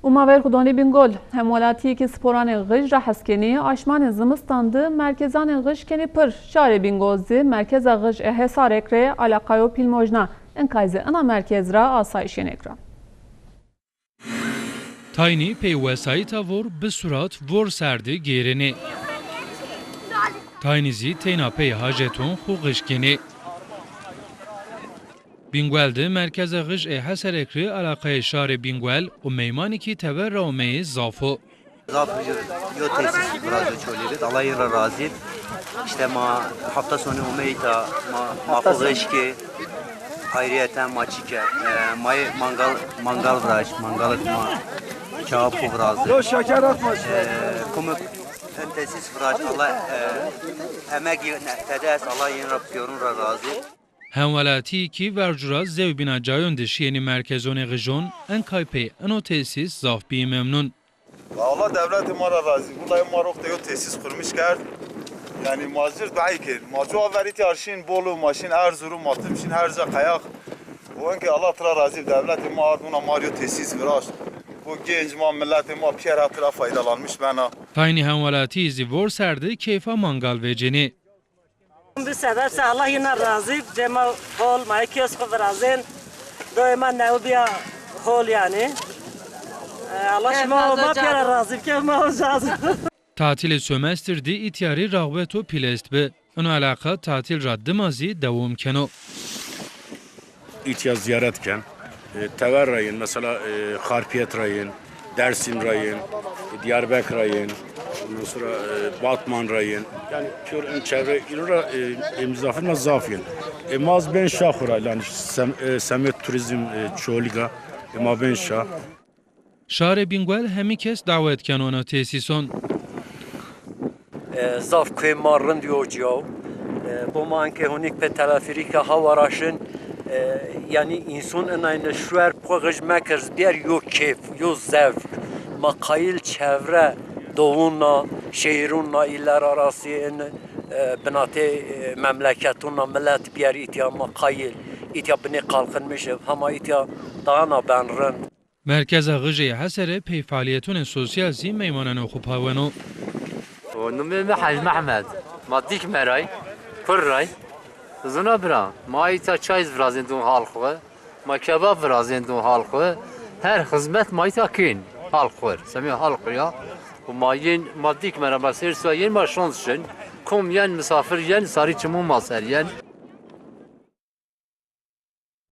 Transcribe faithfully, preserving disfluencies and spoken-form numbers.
Û ma ver xu danî Bîngol. Hemwelatîyê ke sporanê xij ra hes kenî, aşmanê zimistan de merkezanê xij kenî pir. Şarê Bîngol zî merkeza xij ê Hesarek rê eleqayo pîl mojna. Inkay zî ina merkez ra asayîş yenê kira. Taynî pey wesayîta vor bi surat vor ser de gêrenê. Taynî zî teyna pey haceton xu xij kenê. Bîngwel de merkeza xij ê Heserek rê eleqayê şarê Bîngwel û meymanî kî tever ra omeyê zaf o. Zaf yo, yo tesis virazo Çolî bid. Allah yin ra razî. İşte ma hafta sonu omeyî ta, ma, ma xo xij kê. Ayrıyeten ma çi ke? E, ma yê mangal, mangal viraj, mangal ma kebap xo virazê. Yo şeker atma. E, kumik tesis viraj. Allah, e, emek nehte de est. Allah yin ra piyorun ra razî. Hemwelatîyî kî vercu ra zewbîna cayon de şîyenî merkezonê xijon, enkay pey ino tesîs zaf bîyî memnun. Allah dewletê ma ra razî. Wulay ma roxte yo tesîs qurmîş kerd. Yanî ma zîr duay kên. Ma cuwa verî tîya şîn Bolu, ma şîn Erzurum, ma tim şîn her ca qeyax. O enkê Allah tira razî, dewletê ma ard wina ma rê yo tesîs viraşt. Bu genç ma, milletê ma pîyer ha tira faydalanmış bena. Taynî hemwelatîyî zî vor ser de keyfa mangal vecenê. Bi sebeb se Allah yina razî, cê ma hol, ma yê kês xwu virazên, doyê ma new bîya hol yanî. E, Allah şima ma pîya ra razî bike, ma ucaz. Tatilê somestr de îtya rê rağbeto pîl est bi. Ino eleqa tatil ra dima zî dewom keno. Îtya zîyaret ken. E, tever ra yên, mesela, e, Xarpiyet ra yên, Dersim ra yên, e, Diyarbekir ra yên, ondan sonra, e, Batman ra yên. Yanî pîyor in çevre îro ra, e, e, misafir ma zaf yên. E, ma az bên şa xwu ra, yanî sem-, e, semet turizm, e, Çolîg a, e, ma bên şa. Şarê Bîngwel hemî kes dawet keno ino tesîson. E, zaf kuê ma rind yo ciyaw. E, bo ma enkê hunîk pê telefîrîka hawa ra şin, e, yanî înson inayne şuer xwu xij mekir, bîyer yo kêf, yo zevk. Ma qayîl çevre dowunna, şehîrunna îler arasî in, e, binatê, e, memleketunna milet bîyer îtya ma qayîl. Îtya binê kalkınmış ib, hema îtya dana ben rind. Merkeza xij ê Hesere pey fealiyetonê sosyal zî meymananê xwu paweno. O numê mi Hec Mehmed. Ma Dîkme ray, Kur ray. Zuna bira, ma îta çay virazên dûn halk xwu. Ma kebab virazên dûn halk xwu. Her xizmet ma îta kên halk xwu. Semê halk xwu ya. Û ma yên, ma Dîkme ra ma sêr suwa yên ma şond şin. Kom yen misafir yen sarî çimû ma ser yen.